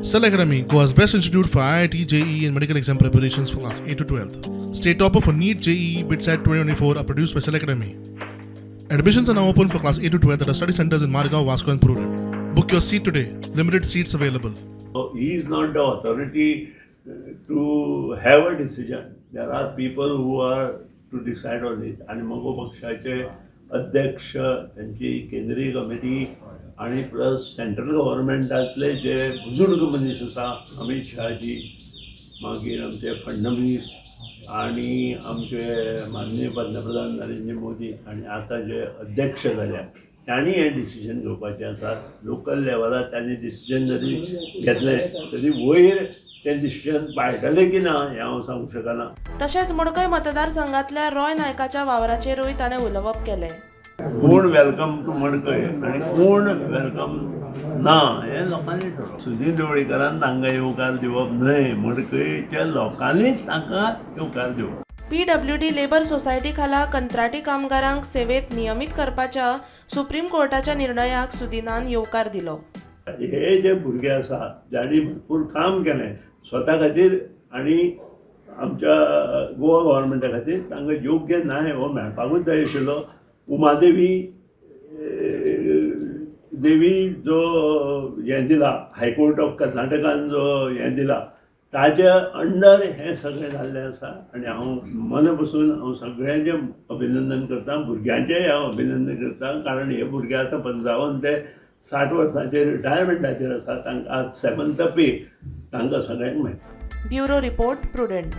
Cell Academy, Goa's best institute for IIT, JEE, and medical exam preparations for class 8 to 12. State topper for NEET, JEE, BITSAT 2024 are produced by Cell Academy. Admissions are now open for class 8 to 12 at our study centers in Margao, Vasco, and Prudent. Book your seat today. Limited seats available. He is not the authority to have a decision. There are people who are to decide on it. आणि मगो पक्षाचे अध्यक्ष, त्यांची केंद्रीय committee आणि plus central गव्हर्मेंटांतले जे बुजुर्ग मनीस आसा, अमीत शहाजी, मागीर आमचे फडणवीस आणि आमचे माननीय पंतप्रधान नरेंद्र मोदी आणि आतां जे अध्यक्ष जाल्या, तांणी हें डिसिजन घेवपाचें आसा. लोकल लेवलार तांणी डिसिजन जरी घेतलें तरी वयर तें डिसिजन पाळटलें की ना हें हांव सांगूंक शकना. तशेंच मडकय मतदारसंघातल्या रॉय नायकाच्या वावराचेरूय ताणें उलोवप केलें. कोण welcome to Madkai आनी कोण welcome ना हें लोकांनी ठरोवप. सुदीन ढवळीकरान तांकां येवकार दिवप न्हय, मडकयच्या लोकांनीच तांकां येवकार दिवप. पीडब्ल्यूडी लेबर सोसायटी खाला कंत्राटी कामगारांक सेवेत नियमीत करपाच्या सुप्रीम कोर्टाच्या निर्णयाक सुदिनान येवकार दिलो. हे जे भुरगे आसा, जांणी भरपूर काम केलें स्वता खातीर आनी आमच्या गोवा गव्हर्मेंटा खातीर, तांकां योग्य न्याय हो मेळपाकूच जाय आशिल्लो. उमादेवी देवी जो हें दिला, हायकोर्ट ऑफ कर्नाटकान जो हें दिला, ताजे अंडर हें सगळें जाल्लें आसा. आनी हांव मना पसून हांव सगळ्यांचें अभिनंदन करता, भुरग्यांचेंय हांव अभिनंदन करता, कारण हे भुरगे आतां 55 ते 60 वर्सांचेर रिटायरमेंटाचेर आसा. तांकां आज सेवन्थ पे तांकां सगळ्यांक मेळटा. Bureau report, prudent.